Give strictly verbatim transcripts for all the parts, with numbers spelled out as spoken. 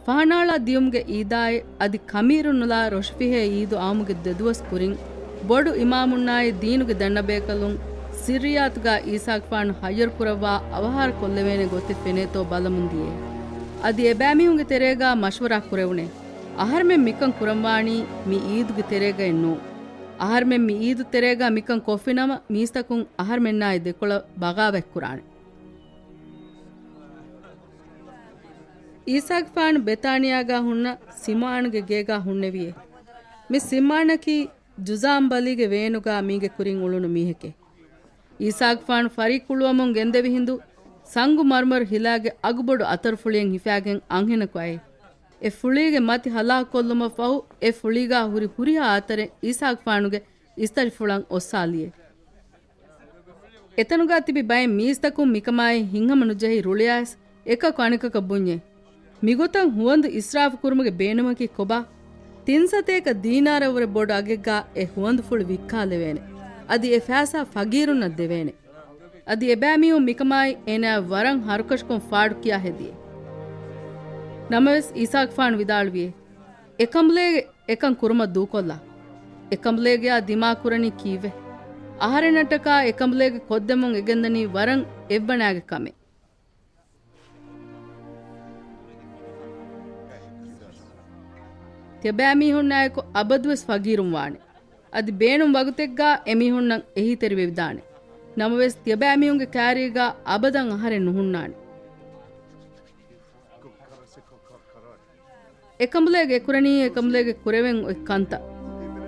ފަހަނާޅާ ދިޔުމުގެ އީދާއި އަދި ކަމީރުންނުލާ ރޮށިފިހޭ އީދު އައުމުގެ ދެދުވަސް ކުރިން، ބޮޑު އިމާމުންނާއި ދީނުގެ ދަންނަބޭކަލުން ސިއްރިއްޔާތުގާ އީސާގެފާނު ހައްޔަރުކުރައްވާ އަވަހާރަ ކޮށްލެވޭނެ ގޮތެއް ފެނޭތޯ ބަލަމުން ދިޔައީ. އަދި އެބައިމީހުންގެ ތެރޭގާ މަޝްވަރާ ކުރެވުނޭ، އަހަރުމެން މިކަން ކުރަންވާނީ މި އީދުގެ ތެރޭގައެއް ނޫން. އަހަރުމެން މި އީދު ތެރޭގާ މިކަން ކޮށްފިނަމަ، މީސްތަކުން އަހަރުމެންނާއި ދެކޮޅަށް ބަޣާވަތްކުރާނެ. އީސާގެފާނު ބެތާނިޔާގާ ހުންނަ ސިމްޢާނުގެ ގޭގާ ހުންނެވިއޭ. މި ސިމްޢާނަކީ ޖުޒާމް ބަލީގެ ވޭނުގާ މީގެ ކުރިން އުޅުނު މީހެކޭ. އީސާގެފާނު ފަރީއްކުޅުވަމުން ގެންދެވި ހިނދު، ސަންގު މަރުމަރު ހިލާގެ އަގުބޮޑު އަތަރުފުޅިއެއް ހިފާގެން އަންހެނަކު އައޭ. އެ ފުޅީގެ މަތި ހަލާކުކޮށްލުމަށްފަހު، އެ ފުޅީގާ ހުރި ހުރިހާ އަތަރެއް އީސާގެފާނުގެ އިސްތަށިފުޅަށް އޮއްސާލިއޭ. އެތަނުގާ ތިބި ބައެއް މީސްތަކުން މިކަމާއި ހިތްހަމަނުޖެހި ރުޅިއައިސް، އެކަކު އަނެކަކަށް ބުންޏޭ، މިގޮތަށް ހުވަނދު އިސްރާފު ކުރުމުގެ ބޭނުމަކީ ކޮބާ؟ ތިން ސަތޭކަ ދީނާރަށްވުރެ ބޮޑު އަގެއްގާ އެ ހުވަނދުފުޅު ވިއްކާލެވޭނެ. އަދި އެ ފައިސާ ފަގީރުންނަށް ދެވޭނެ. އަދި އެބައިމީހުން މިކަމާއި އޭނާއަށް ވަރަށް ހަރުކަށިކޮށް ފާޑުކިޔާ ހެދިޔޭ. ނަމަވެސް، އީސާގެފާނު ވިދާޅުވިއޭ، އެކަނބުލޭގެ އެކަން ކުރުމަށް ދޫކޮށްލާ. އެކަނބުލޭގެއާ ދިމާކުރަނީ ކީއްވެ؟ އަހަރެންނަށްޓަކާ އެކަނބުލޭގެ ކޮށްދެމުން އެގެންދަނީ ވަރަށް އެއްވަނާގެ ކަމެއް. ތިޔަބައިމީހުންނާއެކު އަބަދުވެސް ފަގީރުން ވާނެ. އަދި ބޭނުން ވަގުތެއްގާ އެމީހުންނަށް އެހީތެރިވެވިދާނެ. ނަމަވެސް، ތިޔަބައިމީހުންގެ ކާރީގާ އަބަދަށް އަހަރެން ނުހުންނާނެ. އެކަނބުލޭގެ އެކުރަނީ އެކަނބުލޭގެ ކުރެވެން އޮތް ކަންތައް.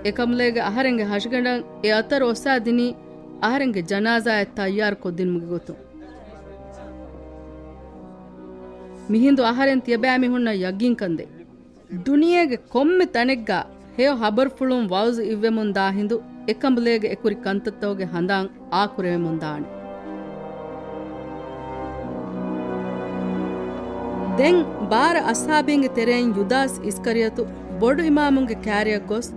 އެކަނބުލޭގެ އަހަރެންގެ ހަށިގަނޑަށް އެ އަތަރު އޮއްސާދިނީ އަހަރެންގެ ޖަނާޒާއެއް ތައްޔާރު ކޮށްދިނުމުގެ ގޮތުން. މިހިނދު އަހަރެން ތިޔަބައިމީހުންނަށް ޔަގީންކަންދޭ. ދުނިޔޭގެ ކޮންމެ ތަނެއްގާ ހެޔޮ ހަބަރުފުޅުން ވައުޒު އިއްވެމުން ދާ ހިނދު، އެކަނބުލޭގެ އެކުރި ކަންތައްތަކުގެ ހަނދާން އާކުރެވެމުން ދާނެ. ދެން ބާރަ އަޞްޙާބީންގެ ތެރެއިން ޔުދާސް އިސްކަރިޔަތު ބޮޑު އިމާމުންގެ ކާރިއަށް ގޮސް،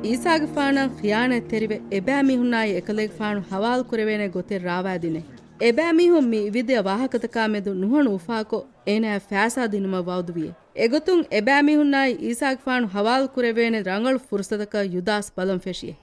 އީސާގެފާނަށް ޚިޔާނާތްތެރިވެ، އެބައިމީހުންނާއި އެކަލޭގެފާނު ހަވާލުކުރެވޭނެ ގޮތެއް ރާވާދިނޭ. އެބައިމީހުން މި އިވިދިޔަ ވާހަކަތަކާމެދު ނުހަނު އުފާކޮށް، އޭނާއަށް ފައިސާ ދިނުމަށް ވައުދުވިޔޭ. އެގޮތުން އެބައިމީހުންނާއި އީސާގެފާނު ހަވާލުކުރެވޭނެ ރަނގަޅު ފުރުސަތަކަށް ޔުދާސް ބަލަން ފެށިއޭ.